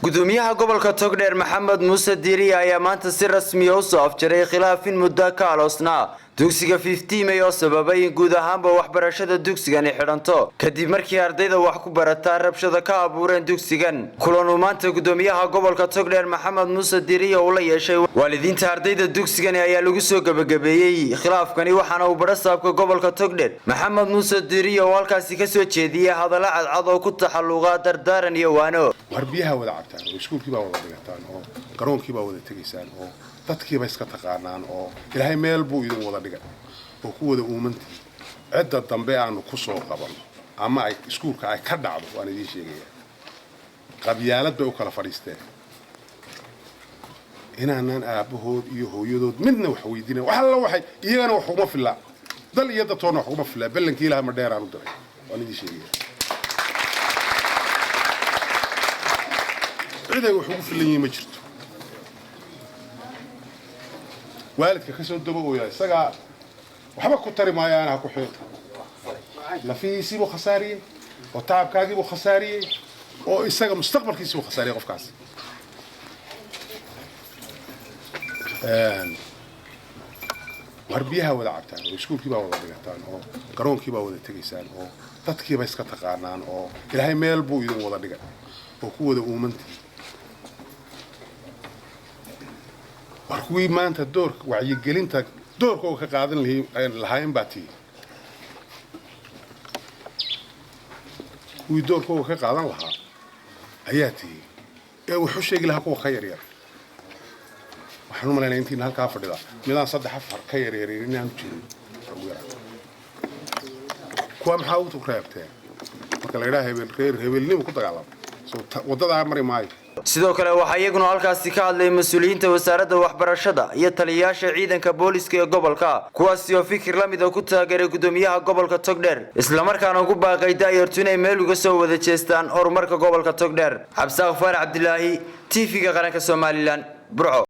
Gudoomiyaha gobolka Togdheer, Maxamed Muuse Diiriye, ayaa maanta si rasmiya u soo afjaray khilaafin muddo ka aloosnaa dugsiga 15 May oo sababay in guud ahaanba waxbarashada dugsigani xidhanto, kadib markii ardayda wax ku barataa rabshada ka abuureen dugsigan. Kulan uu maanta gudoomiyaha gobolka Togdheer, Maxamed Muuse Diiriye, uu la yeeshay waalidiinta ardayda dugsigani ayaa lagu soo gebagabeeyey khilaafkani, waxaana uu badhasaabka gobolka Togdheer, Maxamed Muuse Diiriye, oo halkaasi kasoo jeediyey hadallo cadcad oo ku taxalluqa dardaaran iyo waano. War biyaha wada cabtaan oo iskuulkii baa wada dhigataan oo garoonkii baa wada tegaysaan oo dadkiiba iska taqaanaan oo Ilaahay meel buu idin wada dhigay oo ku wada uumantii. Cidda dambe aanu ku soo qabanno ama ay iskuulka ay ka dhacdo, waan idiin sheegayaa, qabyaalad bay u kala fadhiisteen inaanaan aabbahood iyo hooyadood midna wax weydiinayn. Wax alla waxay iyagana wax uguma fillaa, dal iyo dadtoona wax uguma fillaa. Ballankii Ilaha ma dheeraan u diray, waan idiin sheegaya. Cid ay wax ugu filan yihiin ma jirto. Waalidka ka soo daba ooyaa isagaa waxba ku tari maayaana, ha ku xiiq. Lafihiisiibuu khasaariyey oo tacabkaagiibuu khasaariyey oo isaga mustaqbalkiisiibuu khasaariyey qofkaasi. War biyaha wada cabtaan oo iskuulkii baa wada dhigataan oo garoonkii baa wada tegaysaan oo dadkiiba iska taqaanaan oo Ilaahay meel buu idin wada dhigay oo ku wada uumantii. War kuwii maanta doorka wacyigelinta doorkooga ka qaadan lahayn baa tii kuwii doorkooga ka qaadan lahaa ayaa tihi ee wuxu sheegi lahaa kuwa ka yaryar. Waxaan u malaynaya intiina halkaa fadhida midaan saddex afar ka yaryarin inaanu jirin ugu yaraa. Kuwa maxaa u reebteen marka la yidhaha hebel reer hebelnimu ku dagaalama soo waddadaa mari maayo. Sidoo kale waxaa iyaguna halkaasi ka hadlay mas-uuliyiinta wasaaradda waxbarashada iyo taliyayaasha ciidanka booliska ee gobolka, kuwaasi oo fikir la mid oo ku taageeray gudoomiyaha gobolka Togdheer, islamarkaana ugu baaqay da'yartu inay meel uga soo wada jeestaan horumarka gobolka Togdheer. Cabsaaq Faarax Cabdilaahi, TV-ga Qaranka Somaliland, Burco.